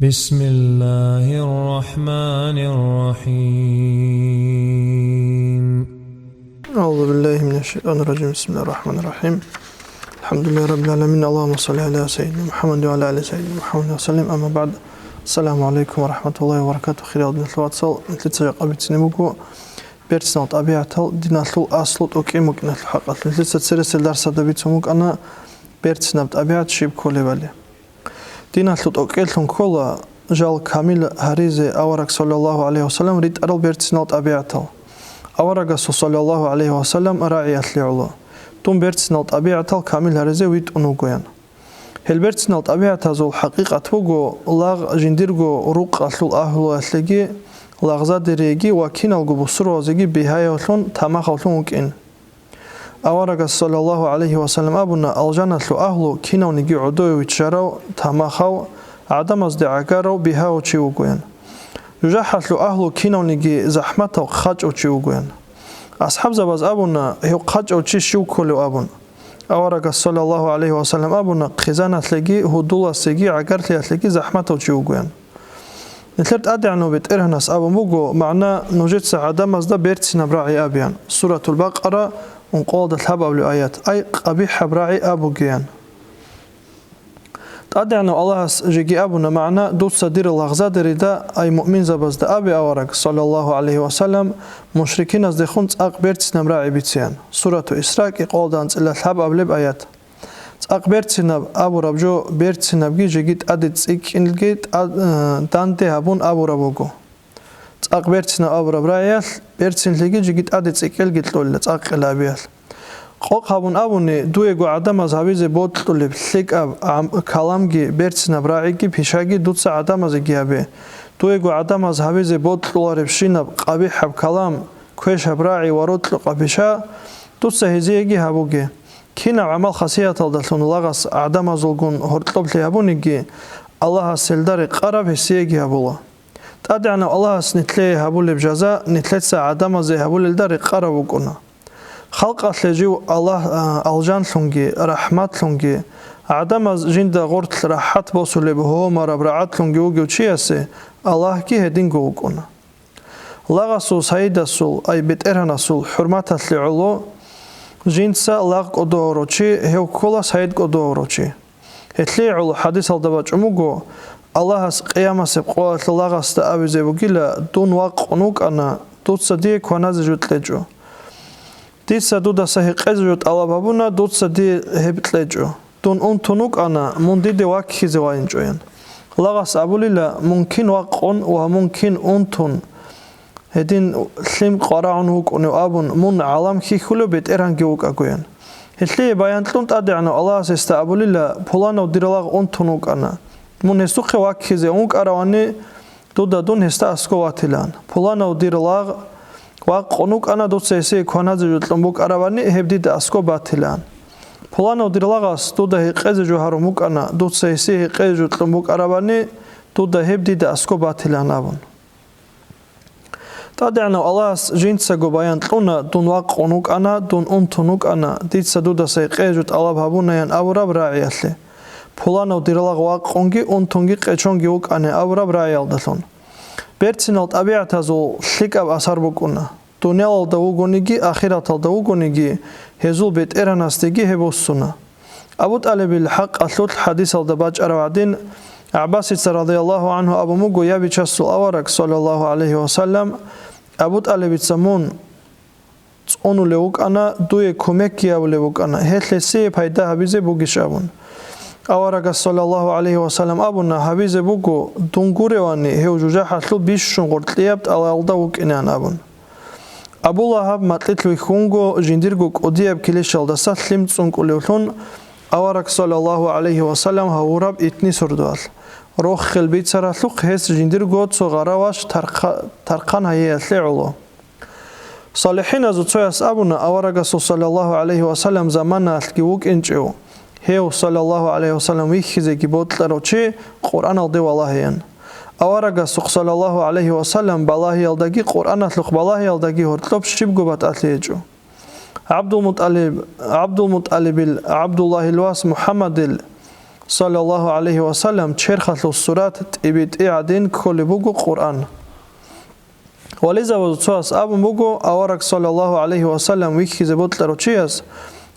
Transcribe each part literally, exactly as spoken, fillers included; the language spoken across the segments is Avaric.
بسم الله الرحمن الرحيم. أعوذ بالله من الشيطان الرجيم. بسم الله الرحمن الرحيم. الحمد لله رب العالمين. اللهم صل على سيدنا محمد وعلى آل سيدنا محمد وسلم. أما بعد. السلام عليكم ورحمة الله وبركاته. Хириял диналъул вацал, нилъеца жакъа бицине буго берцинал тӀабигӀатал диналъул аслу тӀокӀи мукӀиналъул хӀакъалъулъ. Нилъеца цересел дарсада бицун букӀана берцинаб тӀабигӀат щиб кколебали. Диналъул тӀокӀелъун ккола жал камил гьаризе авараг, саллаллагьу гӀалайгьи вассалам, ритӀарал берцинал тӀабигӀатал. Аварагасул, саллаллагьу гӀалайгьи вассалам, рагӀиялъе гӀоло дун берцинал тӀабигӀатал камил гьаризе витӀун вугоян. Гьел берцинал тӀабигӀатазул хӀакъикъат буго лагъ жиндирго рукъалъул агьлуялъеги, лагъзадериеги ва киналго бусурбабазеги бигьаявлъун, тамахавлъун вукӀин. Аварагас, саллаллагьу гӀалайгьи вассалам, абуна: «Алжаналъул агьлу кинавниги гӀодове виччарав, тамахав, гӀадамазде гӀагарав, бигьарав чи вугоян. ЖужахӀалъул агьлу кинавниги захӀматав, хъачӀав чи вугоян». АсхӀабзабаз абуна: «Гьев хъачӀав чи щив кколев?» абун. Аварагас, саллаллагьу гӀалайгьи вассалам, абуна: «Хъизаналъеги, гьудуласеги, гӀагарлъиялъеги захӀматав чи вугоян». Нилъер ТӀадегӀанав БетӀергьанас абун буго магӀна нужеца гӀадамазда берцинаб рагӀи абеян, Суратул Бакъара, ункъоялда лъабабилеб аят, ай къабихӀаб рагӀи абугеян. ТӀадегӀанав Аллагьас жеги абуна магӀна: «Дуца дир лагъзадерида, ай муъминзабазда абе, авараг, саллаллагьу гӀалайгьи вассалам, мушрикиназдехун цӀакъ берцинаб рагӀи бицеян». Сурату Исра, кӀикъоялда анцӀила лъабабилеб аят. ЦӀакъ берцинаб абураб жо берцинабги жеги тӀаде цӀикӀкӀинги тӀа-, э, данде гьабун абураб буго. ЦӀакъ берцинаб абураб рагӀиялъ берцинлъиги жеги тӀаде цӀикӀкӀелги кьолила, цӀакъила абиялъ. Къокъ гьабун абуни, дуего гӀадамаз гьабизе бокьулеб лъикӀаб гӀам-, каламги, берцинаб рагӀиги, пишаги дуца гӀадамазеги гьабе. Дуего гӀадамаз гьабизе бокьуларебщинаб къабихӀаб калам, квешаб рагӀи ва рокьукъаб пиша дуца гьезиеги гьабуге. Кинаб гӀамал-хасияталдалъун лагъас гӀадамазулгун гьоркьоблъи гьабуниги, Аллагьас гьелда рекъараб гьесиеги гьабула. ТӀадегӀанав Аллагьас нилъее гьабулеб жаза нилъеца гӀадамазе гьабулелда рекъараб букӀуна. Халкъалъе жив Аллагь, а, алжанлъунги, рахӀматлъунги, гӀадамаз жинда гъорлъ рахӀат босулеб гьомараб рагӀатлъунги вугев чиясе Аллагьги гьединго вукӀуна. Лагъасул сайидасул, ай БетӀергьанасул хӀурматалъе гӀоло, жинца лагъ кӀодо гьавурав чи, гьев ккола сайид кӀодо гьавурав чи. Гьелъие гӀоло хӀадисалда бачӀун буго: «Аллагьас къиямасеб къоялъ лагъасда абизе бугила: Дун вакъун вукӀана, дуца дие кваназе жо кьечӀо. Дица дудаса гьекъезе жо тӀалаб гьабуна, дуца дие гьеб кьечӀо. Дун унтун вукӀана, мун диде ваккизе вайинчӀо», – ян. Лагъас абулила: «Мун кин вакъун ва мун кин унтун, гьедин лъим къварагӀун вукӀунев абун, мун гӀалам хьихьулев БетӀергьанги вукӀагоян». Гьелъие баян кьун ТӀадегӀанав Аллагьас гьесда абулила: «Пуланав дир лагъ унтун вукӀана. Мун гьесухъе ваккизе вукӀаравани, дуда дун гьесда аскӀов ватилаан. Пуланав дир лагъ вакъун вукӀана, дуца гьесие кваназе жо кьун букӀаравани, гьеб дида аскӀоб батилаан. Пуланав дир лагъас дуда гьекъезе жо гьарун букӀана, дуца гьесие гьекъезе жо кьун букӀаравани, дуда гьеб дида аскӀоб батилаан», – абун. ТӀадегӀанав Аллагьас жинцаго баян кьуна: «Дун вакъун вукӀана, дун унтун вукӀана, дица дудаса гьекъезе жо тӀалаб гьабунаян», – абураб рагӀиялъе. Пуланав дир лагъ вакъунги унтунги къечонги вукӀана абураб рагӀиялдалъун. Берцинал тӀабигӀатазул лъикӀаб асар букӀуна. Дуниялалда вугониги, ахираталда вугониги, гьезул БетӀергьанасдеги гьеб буссуна. Абу ТӀалибил хӀакъалъулъ хӀадисалда бачӀарав гӀадин, ГӀаббасица, радияллагьу гӀангьу, абун буго: «Я Бичасул авараг, саллаллагьу гӀалайгьи вассалам, Абу ТӀалибица мун цӀунулев вукӀана, дуе кумекги гьабулев вукӀана, гьелъ гьесие пайда гьабизе бугищ?» – абун. Аварагас, саллаллагьу гӀалайгьи вассалам, абуна: «Гьабизе буго, дун гуревани, гьев жужахӀалъул бищун гъоркьияб тӀалалда вукӀинаан», – абун. Абу Лагьаб макьилъ вихьунго, жиндирго кӀудияб килищалдаса лъим цӀункӀулевлъун, авараг, саллаллагьу гӀалайгьи вассалам, гьавураб итни сордоялъ, рохел бицаралъухъ гьес жиндирго цо гъараваш тархъа-, тархъан гьайиялъе гӀоло. СалихӀиназул цояс абуна, аварагасул, саллаллагьу гӀалайгьи вассалам, заманаялъги вукӀинчӀев, гьев, саллаллагьу гӀалайгьи вассалам, вихьизеги бокьарав чи Къуръаналде валагьеян. Аварагасухъ, саллаллагьу гӀалайгьи вассалам, балагьиялдаги Къуръаналъухъ балагьиялдаги гьоркьоб щибго батӀалъи гьечӀо. ГӀабдулмутӀалиб, ГӀабдулмутӀалибил, ГӀабдуллагьил вас МухӀаммадил, саллаллагьу гӀалайгьи ва саллам, черхалъул сурат тӀибитӀи гӀадин кколеб буго Къуръан. Вализабазул цояс абун буго, авараг, саллаллагьу гӀалайгьи ва саллам, вихьизе бокьарав чияс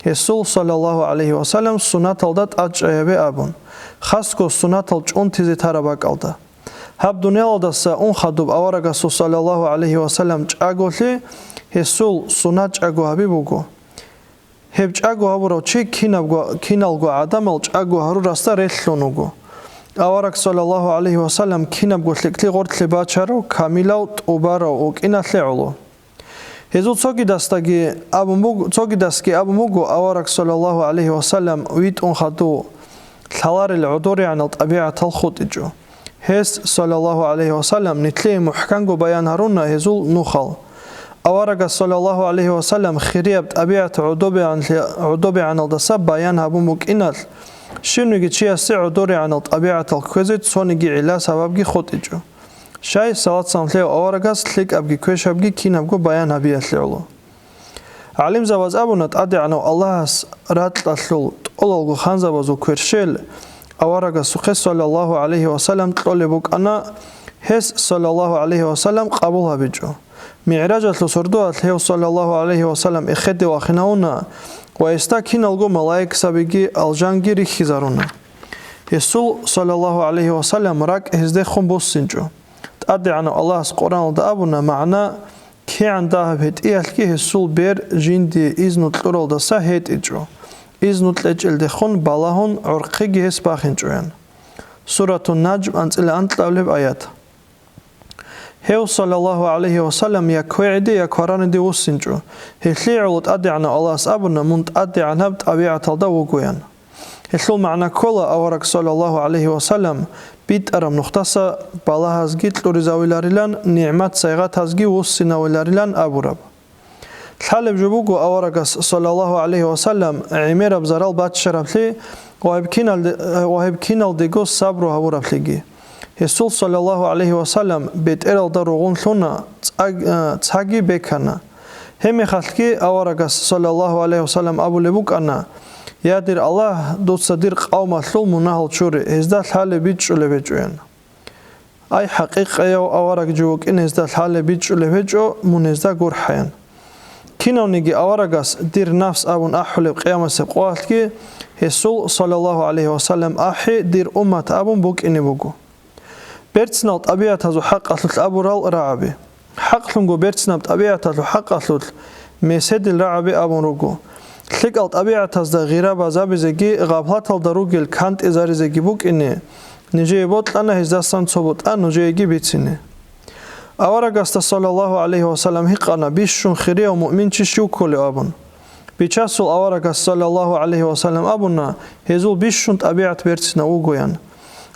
гьесул, саллаллагьу гӀалайгьи ва саллам, суннаталда тӀадчӀей гьабе абун, хасго суннатал чӀунтизе тараб бакӀалда. Гьаб дуниялалдаса ун хадуб аварагасул, саллаллагьу гӀалайгьи ва саллам, чӀаголъи гьесул суннат чӀаго гьаби буго. Гьеб чӀаго гьабурав чи кинабго, киналго гӀадамал чӀаго гьарурасда релълъун вуго. Авараг, саллаллагьу гӀалайгьи ва саллам, кинабго лъикӀлъи гъорлъе бачарав, камилав, тӀубарав вукӀиналъе гӀоло. Гьезул цогидасдаги абун буго, цогидасги абун буго, авараг, саллаллагьу гӀалайгьи ва саллам, витӀун хадув лъаларел гӀодорегӀанал тӀабигӀатал хутӀичӀо. Гьес, саллаллагьу гӀалайгьи ва саллам, нилъее мухӀканго баян гьаруна гьезул нухал. Аварагас, саллаллагьу гӀалайгьи ва саллам, хирияб тӀабигӀат гӀодобегӀанлъи-, гӀодобегӀаналдаса баян гьабун букӀиналъ, щивниги чиясе гӀодорегӀанал тӀабигӀатал кквезе цониги гӀилла-сабабги хутӀичӀо. Щай, салат-салам лъеяв аварагас лъикӀабги квешабги кинабго баян гьабиялъе гӀоло. ГӀалимзабаз абуна, ТӀадегӀанав Аллагьас ракьалъул тӀолалго ханзабазул кверщел аварагасухъе, саллаллагьу гӀалайгьи ва саллам, кьолеб букӀана, гьес, саллаллагьу гӀалайгьи ва саллам, къабул гьабичӀо. МигӀражалъул сордоялъ гьев, саллаллагьу гӀалайгьи ва саллам, эхеде вахинавуна ва гьесда киналго малаикзабиги алжанги рихьизаруна. Гьесул, саллаллагьу гӀалайгьи ва саллам, ракӀ гьездехун буссинчӀо. ТӀадегӀанав Аллагьас Къуръаналда абуна, магӀна: «КигӀан дагьаб гьетӀиялъги гьесул бер жиндие изну кьуралдаса гьетӀичӀо, изну кьечӀелдехун балагьун гӀорхъиги гьес бахинчӀо», – ян. Суратун Наджм, анцӀила анкьабилеб аят. Гьев, саллаллагьу гӀалайгьи ва саллам, я квегӀиде, я квараниде вуссинчӀо. Гьелъие гӀоло ТӀадегӀанав Аллагьас абуна: «Мун тӀадегӀанаб тӀабигӀаталда вуго», – ян. Гьелъул магӀна ккола авараг, саллаллагьу гӀалайгьи ва саллам, битӀараб нухдаса балагьазги кьуризавиларилан, нигӀмат-сайгъатазги вуссинавиларилан абураб. Лъалеб жо буго аварагас, саллаллагьу гӀалайгьи ва саллам, гӀемераб зарал баччараблъи ва гьеб киналде-, ва гьеб киналдего сабру гьабураблъиги. Гьесул, саллаллагьу гӀалайгьи ва саллам, бетӀералда ругъун лъуна, цӀа-, э, цаги бекана. Гьебмехалъги аварагас, саллаллагьу гӀалайгьи ва саллам, абулеб букӀана: «Я дир Аллагь, дуца дир къавмалъул мунагьал чуре, гьезда лъалеб бичӀчӀулеб гьечӀо», – ян. Ай, хӀакъикъияв авараг жо вукӀин гьезда лъалеб бичӀчӀулеб гьечӀо, мун гьезда гурхӀаян. Кинавниги аварагас «дир нафс» абун ахӀулеб къиямасеб къоялъги гьесул, саллаллагьу гӀалайгьи ва саллам, ахӀи «дир уммат» абун букӀине буго. Берцинал тӀабигӀатазул хӀакъалъулъ абурал рагӀаби. ХӀакълъунго берцинаб тӀабигӀаталъул хӀакъалъулъ меседил рагӀаби абун руго. ЛъикӀал тӀабигӀатазда гъира базабизеги, гъафлаталда ругел кантӀизаризеги букӀине, нижее бокьана гьездасан цо бутӀа нужееги бицине. Аварагасда, саллаллагьу гӀалайгьи ва саллам, гьикъана, бищун хирияв муъминчи щив кколев абун. Бичасул аварагас, саллаллагьу гӀалайгьи ва саллам, абуна, гьезул бищун тӀабигӀат берцинав вугоян.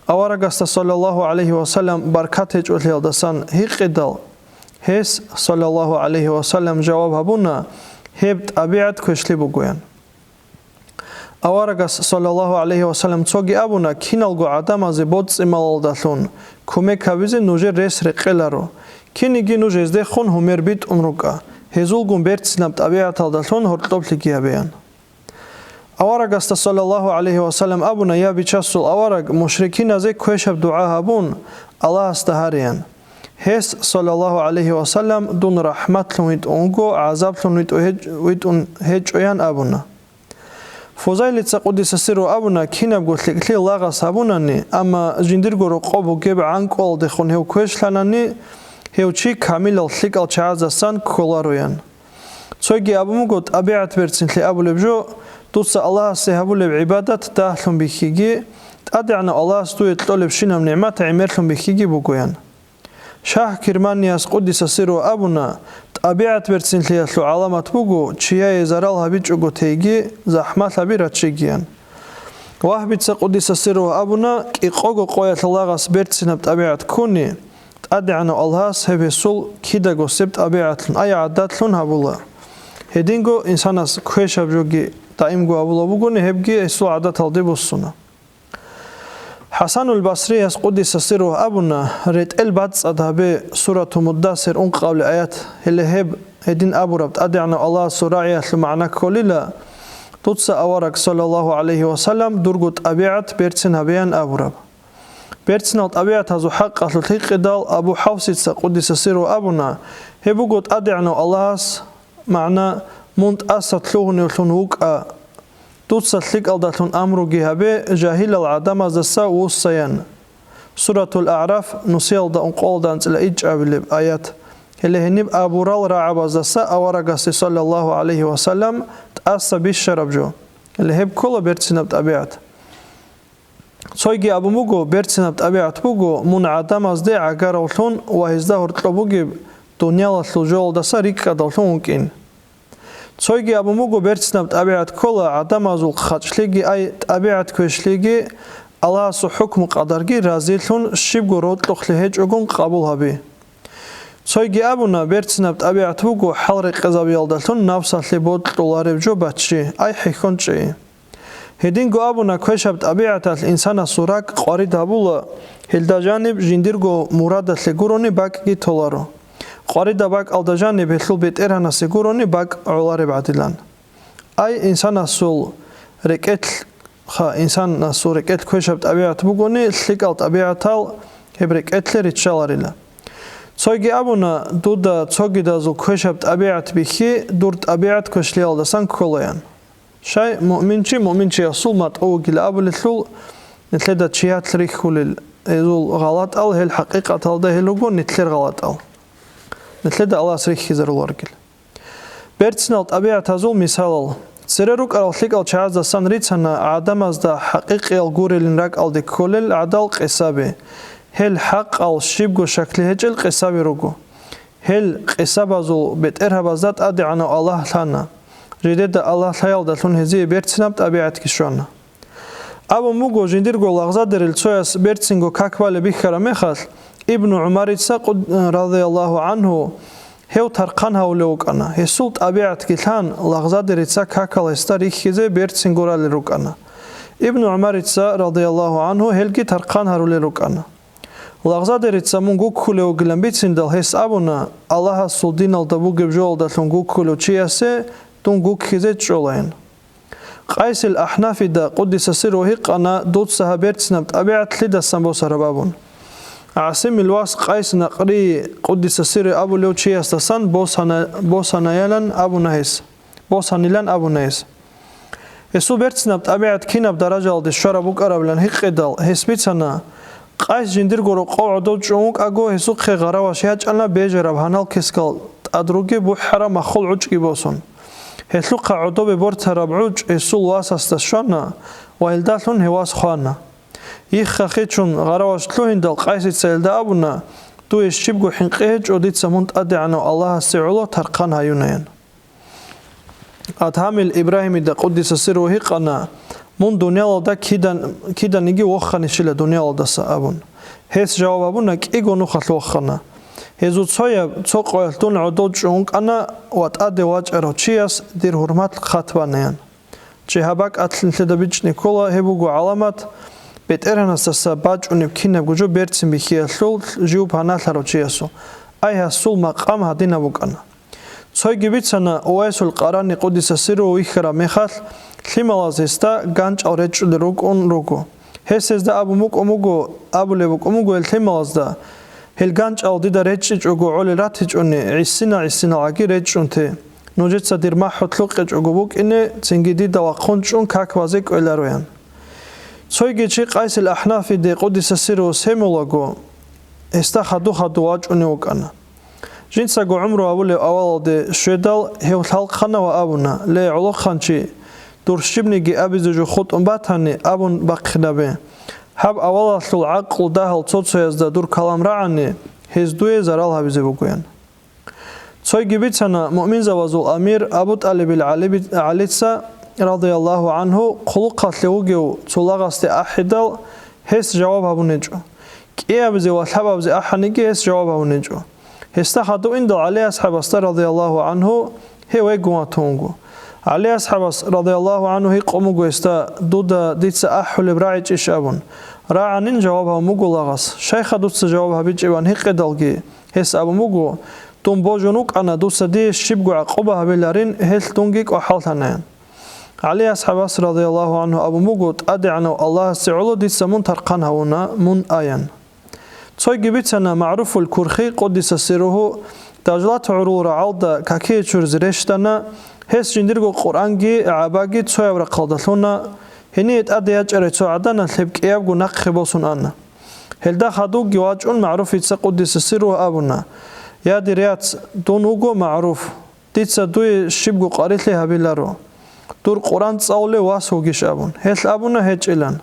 Аварагасда, саллаллагьу гӀалайгьи ва саллам, баркат гьечӀолъиялдасан гьикъидал, гьес, саллаллагьу гӀалайгьи ва саллам, жаваб гьабуна, гьеб тӀабигӀат квешлъи бугоян. Аварагас, саллаллагьу гӀалайгьи ва саллам, цоги абуна, киналго гӀадамазе боцӀи-малалдалъун кумек гьабизе нужер рес рекъеларо, кинниги нуж гьездехун гьумер битӀун рукӀа, гьезулгун берцинаб тӀабигӀаталдалъун гьоркьоблъиги гьабеян. Аварагасда, саллаллагьу гӀалайгьи ва саллам, абуна, я Бичасул авараг, мушрикиназе квешаб дугӀа гьабун, Аллагьасда гьареян. Гьес, саллаллагьу гӀалайгьи ва саллам, дун рахӀматлъун витӀун вуго, гӀазаблъун витӀу гьеч-, витӀун гьечӀоян абуна. Фузайлица, къуддиса сирругьу, абуна, кинабго лъикӀлъи лагъас гьабунани, амма жиндирго рокъоб бугеб гӀанкӀуялдехун гьев квешлъанани, гьев чи камилал лъикӀал чагӀаздасан кколароян. Цоги абун буго, тӀабигӀат берцинлъи абулеб жо, дуца Аллагьасе гьабулеб гӀибадат дагьлъун бихьиги, ТӀадегӀанав Аллагьас дуе кьолебщинаб нигӀмат гӀемерлъун бихьиги бугоян. Шагь Кирманияс, къуддиса сирругьу, абуна, тӀабигӀат берцинлъиялъул гӀаламат буго чияе зарал гьабичӀого тейги, захӀмалъаби раччигиян. Вагьбица, къуддиса сирругьу, абуна, кӀикъого къоялъ лагъас берцинаб тӀабигӀат ккуни, ТӀадегӀанав Аллагьас гьеб гьесул кидаго себ тӀабигӀатлъун, ай гӀадатлъун гьабула. Гьединго инсанас квешаб жоги даимго гьабулаб бугони, гьебги гьесул гӀадаталде буссуна. ХӀасанул Басрияс, къуддиса сирругьу, абуна, ретӀел бацӀцӀад гьабе, Сурату Муддасир, ункъабилеб аят, гьеле гьеб гьедин абураб ТӀадегӀанав Аллагьасул рагӀиялъул магӀна кколила, Дуца авараг, саллаллагьу гӀалайгьи ва саллам, дурго тӀабигӀат берцин гьабеян абураб. Берцинал тӀабигӀатазул хӀакъалъулъ гьикъидал Абу ХӀафсица, къуддиса сирругьу, абуна: «Гьеб буго ТӀадегӀанав Аллагьас, магӀна, мун тӀаса лъугьуневлъун вукӀа, дуца лъикӀалдалъун амруги гьабе, жагьилал гӀадамаздаса вуссаян». Суратул АгӀраф, нусиялда ункъоялда анцӀила ичӀабилеб аят. Гьеле гьениб абурал рагӀабаздаса аварагасе, саллаллагьу гӀалайгьи ва саллам, тӀаса бищараб жо. Гьеле гьеб ккола берцинаб тӀабигӀат. Цойги абун буго, берцинаб тӀабигӀат буго мун гӀадамазде гӀагаравлъун ва гьезда гьоркьоб бугеб дуниялалъул жоялдаса рикӀкӀадавлъун вукӀин. Цойги абун буго, берцинаб тӀабигӀат ккола гӀадамазул хъачӀлъиги, ай, тӀабигӀат квешлъиги, Аллагьасул хӀукму-къадарги разилъун, щибго рокьухълъи гьечӀогун къабул гьаби. Цойги абуна, берцинаб тӀабигӀат буго хӀалрекъезабиялдалъун напсалъе бокьулареб жо баччи, ай, хӀехьон чӀей. Гьединго абуна, квешаб тӀабигӀаталъ инсанасул ракӀ къварид гьабула, гьелда жаниб жиндирго мурадалъе гурони бакӀги толаро. Къварида бакӀалда жаниб гьелъул бетӀергьанасе гурони бакӀ гӀолареб гӀадилан. Ай, инсанасул рекӀелъ, ха, инсанасул рекӀелъ квешаб тӀабигӀат бугони, лъикӀал тӀабигӀатал гьеб рекӀелъе риччаларила. Цойги абуна, дуда цогидазул квешаб тӀабигӀат бихьи, дур тӀабигӀат квешлъиялдасан кколаян. Щай, муъминчи муъминчиясул матӀу вугила абулелъул, нилъеда чиял рихьулел, гьезул гъалатӀал, гьел хӀакъикъаталда гьел руго нилъер гъалатӀал. Нилъеда Аллагьас рихьизаруларгил. Берцинал тӀабигӀатазул мисалал. Цере рукӀарал лъикӀал чагӀаздасан рицана гӀадамазда хӀакъикъиял гурелин ракӀалде кколел гӀадал къисаби. Гьел хӀакъал щибго щаклъи гьечӀел къисаби руго. Гьел къисабазул бетӀергьабазда ТӀадегӀанав Аллагь лъана. Жидеда Аллагь лъаялдалъун гьезие берцинаб тӀабигӀатги щвана. Абун буго, жиндирго лагъзадерил цояс берцинго как балеб бихьараб мехалъ, Ибну ГӀумарица къуд-, радияллагьу гӀанхӀу, гьев тархъан гьавулев вукӀана. Гьесул тӀабигӀатги лъан, лагъзадерица какал гьесда рихьизе берцинго ралел рукӀана. Ибну ГӀумарица, радияллагьу гӀанхӀу, гьелги тархъан гьарулел рукӀана. Лагъзадерица мун гуккулев вугилан бициндал, гьес абуна: «Аллагьасул диналда бугеб жоялдалъун гуккулев чиясе дун гуккизе чӀолайин». Къайсил АхӀнафида, къуддиса сирругьу, гьикъана, дуца гьаб берцинаб тӀабигӀат лъидасан босараб абун. ГӀасимил вас Къайс Накърий, къуддиса сирругьу, абулев чиясдасан босана-, босанаялан абуна гьес. Босанилан абуна гьес. Гьесул берцинаб тӀабигӀат кинаб даражаялде щвараб букӀарабилан гьикъидал, гьес бицана: Къайс жиндирго рокъов гӀодов чӀун вукӀаго, гьесухъе гъараваш ячӀана бежараб гьанал кескал тӀад ругеб бухӀараб маххул гӀучӀги босун. Гьелъухъа гӀодобе бортараб гӀучӀ гьесул васасда щвана ва гьелдалъун гьев вас хвана. Йихха хечун гъараваш лъугьиндал, Къайсица гьелда абуна: «Дуе щибго хӀинкъи гьечӀо, дица мун ТӀадегӀанав Аллагьасе гӀоло тархъан гьаюнаян». Адгьамил Ибрагьимида, къуддиса сирругьу, гьикъана: «Мун дуниялалда кидан-, киданиги воханищила дуниялалдаса?» абун. Гьес жаваб гьабуна: «КӀиго нухалъ вохана. Гьезул цояб цо къоялъ дун гӀодов чӀун вукӀана ва тӀаде вачӀарав чияс дир гьурмат хъат бана», – ян. Чи гьаб бакӀалъ нилъеда бичӀчӀине ккола, гьеб буго гӀаламат БетӀергьанасдаса бачӀунеб кинабго жо берцин бихьиялъул жив паналъарав чиясул, ай, гьасул макъам гьадинаб букӀана. Цойги бицана, Увайсул Къарани, къуддиса сирругьу, вихьараб мехалъ, лъималаз гьесда ганчӀал речӀчӀулел рукӀун руго. Гьес гьезда абун букӀун буго, абулеб букӀун буго гьел лъималазда: «Гьел ганчӀал дида речӀчӀичӀого гӀолел ратичӀони, гӀисинал-гӀисиналгӀаги речӀчӀун те. Нужеца дир махӀу лъукъичӀого букӀине, цинги дида вахъун чӀун как базе кӀвелароян». Цойги чи Къайсил АхӀнафиде, къуддиса сирругьу, семулаго, гьесда хаду-хаду вачӀунев вукӀана. Жинцаго гӀумру гьабулев авалалде щведал, гьев лъалхъана ва абуна: «Ле, гӀолохъанчи, дур щибниги абизе жо хутӀун батани, абун бахъинабе. Гьаб авалалъул гӀакълу дагьал цо-цоязда дур калам рагӀани, гьез дуе зарал гьабизе бугоян». Цойги бицана муъминзабазул амир Абу ТӀалибил ГӀалиби-, ГӀалица, радияллагьу гӀанхӀу, хъулухъалъе вугев цо лагъасде ахӀидал, гьес жаваб гьабунечӀо. КӀиабизе ва лъабабизе ахӀаниги гьес жаваб гьабунечӀо. Гьесда хадув индал ГӀали асхӀабасда, радияллагьу гӀанхӀу, гьев вегун ватун вуго. ГӀали асхӀабас, радияллагьу гӀанхӀу, гьикъун буго гьесда: «Дуда дица ахӀулеб рагӀичӀищ?» абун. «РагӀанин», – жаваб гьабун буго лагъас. «Щайха дуца жаваб гьабичӀеб?» – ан гьикъидалги, гьес абун буго: «Дун божун вукӀана, дуца дие щибго гӀакъуба гьабиларин, гьелъ дунги кӀвахӀаллъанаян». ГӀали асхӀабас радияллагьу гӀангьу абун буго: «ТӀадегӀанав Аллагьасе гӀоло дица мун тархъан гьавуна, мун аян». Цойги бицана МагӀруфул Курхи, къуддиса сирругьу, Дажлат гӀурул рагӀалда какие чуризе рещтӀана, гьес жиндирго Къуръанги гӀабаги цояб рахъалда лъуна, гьение тӀаде ячӀарай цо гӀаданалъ гьеб кӀиябго нахъе босун ана. Гьелда хадувги вачӀун МагӀруфица, къуддиса сирругьу, абуна: «Я дир яц, дун вуго МагӀруф. Дица дуе щибго къварилъи гьабиларо. Дур Къуръан цӀалулев вас вугищ?» абун. Гьелъ абуна: «ГьечӀилан».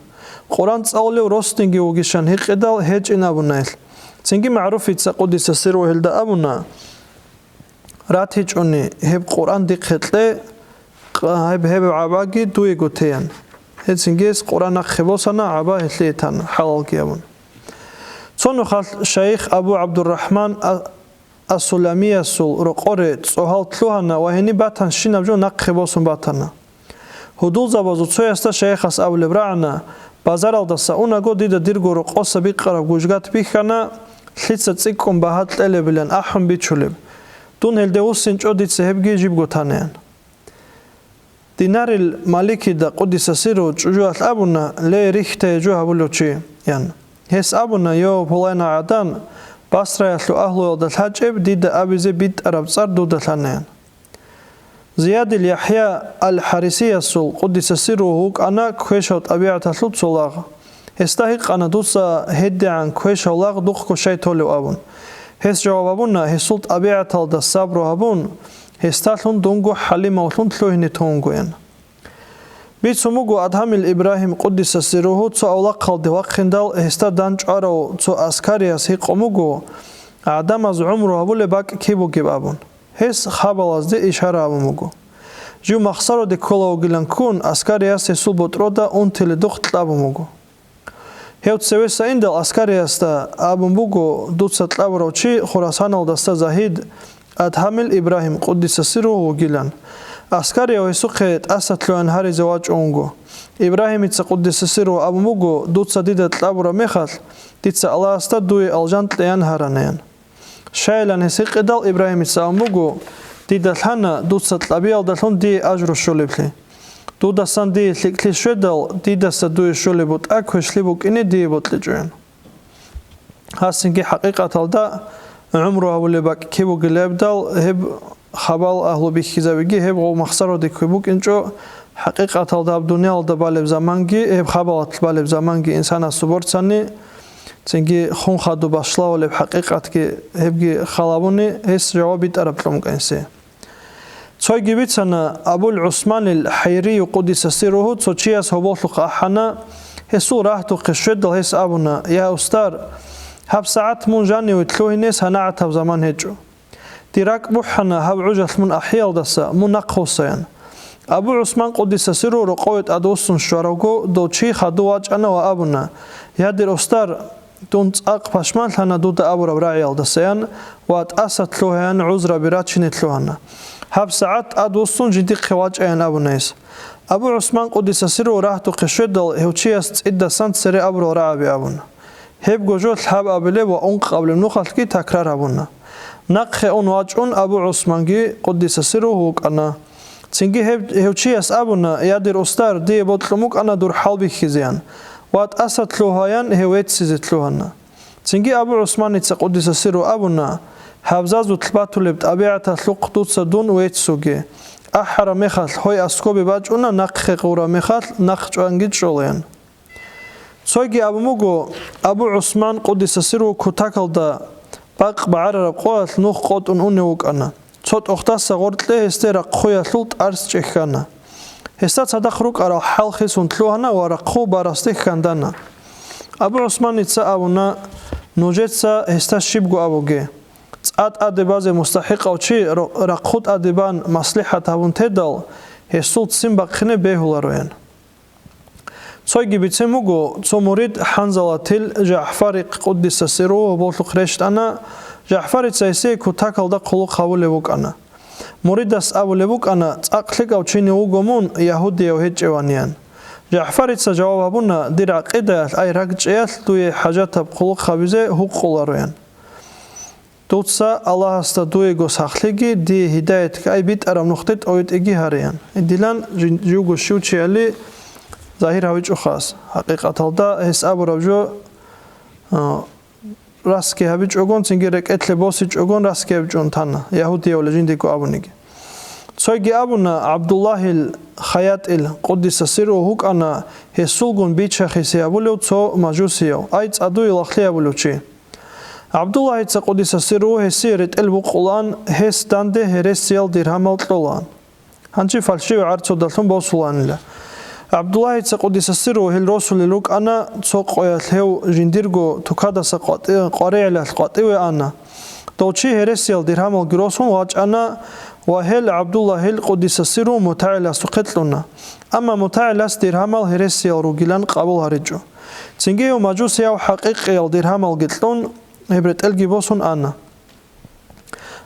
«Къуръан цӀалулев росдинги вугищан?» гьикъидал, «ГьечӀин», абуна гьелъ. Цинги МагӀруфица, къуддиса сирругьу, гьелда абуна: «РатичӀони гьеб Къуръан дихъе кье, къ-, гьеб, гьеб гӀабаги дуего теян». Гьецинги гьес Къуръан нахъе босана, гӀаба гьелъие тана, хӀалалги абун. Цо нухалъ шайих Абу ГӀабдуррахӀман а-, Ас-Суламиясул рокъоре цӀогьал лъугьана ва гьениб батанщинаб жо нахъе босун батана. Гьудулзабазул цоясда шайихас абулеб рагӀана: «Базаралдаса унаго, дида дирго рокъоса бикъараб гужгат бихьана, лъица цӀикӀкӀун багьа кьелебилан ахӀун бичулеб. Дун гьелде вуссинчӀо, дица гьебги жибго танаян». Динарил маликида, къуддиса сирругьу, чӀужуялъ абуна: «Ле, рихьтайи жо гьабулев чи», – ян. Гьес абуна: «Йо, пуланав гӀадан, Басраялъул агьлуялда лъачӀеб, дида абизе битӀараб цӀар дуда лъанаян». Зиядил ЯхӀя ал-ХӀарисиясул, къуддиса сирругьу, вукӀана квешав тӀабигӀаталъул цо лагъ. Гьесда гьикъана: «Дуца гьедигӀан квешав лагъ духъго щай толев?» – абун. Гьес жаваб гьабуна: «Гьесул тӀабигӀаталда сабру гьабун, гьесдалъун дунго ХӀалимавлъун лъугьине тун вугоян». Бицун буго, Адгьамил Ибрагьим, къуддиса сирругьу, цо авлахъалде вахъиндал, гьесда дандчӀварав цо аскарияс гьикъун буго, гӀадамаз гӀумру гьабулеб бакӀ киб бугеб абун. Гьес хабалазде ишара гьабун буго. Жив махсароде ккола вугилан ккун, аскарияс гьесул ботӀрода унтиле духъ кьабун буго. Гьев цевеса индал, аскариясда абун буго: «Дуца кьабурав чи Хурасаналдаса Загьид, Адгьамил Ибрагьим, къуддиса сирругьу, вугилан». Аскарияв гьесухъе тӀасалъугьан гьаризе вачӀун вуго. Ибрагьимица, къуддиса сирругьу, абун буго: «Дуца дида кьабураб мехалъ, дица Аллагьасда дуе алжан кьеян гьаранаян». Щайилан гьес гьикъидал, Ибрагьимица абун буго: «Дида лъана дуца кьабиялдалъун дие ажру щолеблъи. Дудасан дие лъикӀлъи щведал, дидаса дуе щолеб бутӀа квешлъи букӀине дие бокьичӀоян». Гьасинги хӀакъикъаталда гӀумру гьабулеб бакӀ киб бугилебдал, гьеб хабал агьлу бихьизабиги, гьеб гъов махсароде ккве букӀинчӀо, хӀакъикъаталда гьаб дуниялалда балеб заманги, гьеб хабалалъ балеб заманги инсанасул борцани, цинги хун хадуб башлавулеб хӀакъикъатги гьебги халабуни, гьес жаваб битӀараб кьун кӀансе. Цойги бицана, Абул ГӀусманил ХӀайрию, къуддиса сирругьу, цо чияс гьоболлъухъ ахӀана, гьесул рагьтухъе щведал гьес абуна: «Я, устар, гьаб сагӀат мун жаниве лъугьине санагӀатаб заман гьечӀо. Дир ракӀ бухӀана гьаб гӀужалъ мун ахӀиялдаса, мун нахъвуссаян». Абу ГӀусман, къуддиса сирругьу, рокъове тӀадвуссун щваравго, дов чи хадув вачӀана ва абуна: «Я, дир устар, дун цӀакъ пашманлъана дуда абураб рагӀиялдасаян ва тӀаса лъугьаян гӀузраби рачине лъугьана. Гьаб сагӀат тӀадвуссун жиндихъе вачӀаян», – абуна гьес. Абу ГӀусман, къуддиса сирругьу, рагьтухъе щведал, гьев чияс цӀидасан цере абурал рагӀаби абуна. Гьебго жо лъабабилеб ва ункъабилеб нухалъги такрар гьабуна. Нахъе ун вачӀун Абу ГӀусманги, къуддиса сирругьу, вукӀана. Цинги гьеб, гьев чияс абуна: «Я, дир устар, дие бокьун букӀана дур хӀал бихьизеян ва тӀаса лъугьаян гьев веццизе лъугьана». Цинги Абу ГӀусманица, къуддиса сирругьу, абуна: «Гьабзазулъ батулеб тӀабигӀаталъухъ дуца дун веццуге. АхӀараб мехалъ гьой аскобе бачӀуна, нахъе гъураб мехалъ нахъ чӀванги чӀолаян». Цойги абун буго, Абу ГӀусман, къуддиса сирругьу, кутакалда бакъ багӀарараб къоялъ нух къотӀун унев вукӀана. Цо тӀохьдаса гъоркье гьесде рахъуялъул тӀарс чӀехьана. Гьесда цадахъ рукӀарал хӀал хисун лъугьана ва рахъу барасде хьандана. Абу ГӀусманица абуна: «Нужеца гьесда щибго абуге. ЦӀа тӀаде базе мустахӀикъав чи ро-, рахъу тӀаде бан маслихӀат гьабун тедал, гьесул ццин бахъине бегьулароян». Цойги бицен буго, цо мурид ХӀанзалатил ЖагӀфарихъ, къуддиса сирругьу, гьоболлъухъ рещтӀана, ЖагӀфарица гьесие кутакалда хъулухъ гьавулев вукӀана. Муридас абулеб букӀана: «ЦӀакъ лъикӀав чинив вуго мун, ягьудияв гьечӀеваниян». ЖагӀфарица жаваб гьабуна: «Дир гӀакъидаялъ, ай рагчӀиялъ дуе хӀажатаб хъулухъ гьабизе гьукъулароян». «Дуца Аллагьасда дуего сахлъиги, дие гьидаятги ай битӀараб нухде тӀовитӀиги гьареян». Дилан жин-, живго щив чияли загьир гьавичӀо хас. ХӀакъикъаталда гьес абураб жо, а, расги гьабичӀогон, цинги рекӀелъе босичӀогон расги гьабичӀун тана, ягьудиявли жиндиего абуниги. Цойги абуна, ГӀабдуллагьил ХайятӀил, къуддиса сирругьу, вукӀана гьесулгун бичахисе гьабулев цо мажусияв, ай цӀадуе лагълъи гьабулев чи. ГӀабдуллагьица, къуддиса сирругьу, гьесие ретӀел букъулаан, гьес данде гьересиял диргьамал кьолаан. Гьанже фальшивый гӀарцудалъун босулаанила. ГӀабдуллагьица, къуддиса сирругьу, гьел росулел рукӀана, цо къоялъ гьев жиндирго тукадаса къватӀи-, къваригӀелалъ къватӀиве ана. Дов чи гьересиял диргьамалги росун вачӀана ва гьел ГӀабдуллагьил, къуддиса сирругьу, мутагӀиласухъе кьуна. Амма мутагӀилас диргьамал гьересиял ругилан къабул гьаричӀо. Цинги гьев мажусияв хӀакъикъиял диргьамалги кьун, гьеб ретӀелги босун ана.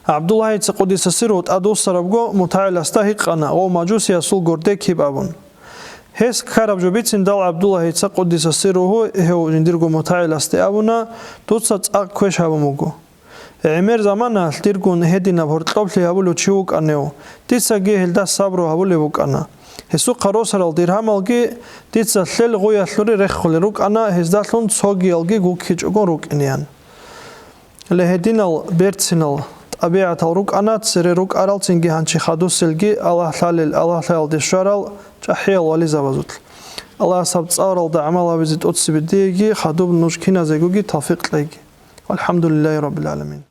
ГӀабдуллагьица, къуддиса сирругьу, тӀадвуссарабго мутагӀиласда гьикъана гъов мажусиясул гурде киб абун. Гьес ккараб жо бициндал, ГӀабдуллагьица, къуддиса сирругьу, гьев жиндирго мутагӀиласде абуна: «Дуца цӀакъ квеш гьабун буго. ГӀемер заманалъ диргун гьединаб гьоркьоблъи гьабулев чи вукӀанев, дицаги гьелда сабру гьабулеб букӀана. Гьесухъа росарал диргьамалги дица лъел гъуялъуре реххулел рукӀана, гьездалъун цогиялги гуккичӀого рукӀинеян». Ле, гьединал берцинал тӀабигӀатал рукӀана цере рукӀарал, цинги гьанчи хадуселги Аллагь лъалел, Аллагь лъаялде щварал чӀахӀиял вализабазулъ. Аллагьас гьаб цӀаралда гӀамал гьабизе тӀоцебе диеги хадуб нуж киназегоги тавфикъ кьеги. Валхамдулиллагьи раббил гӀаламин.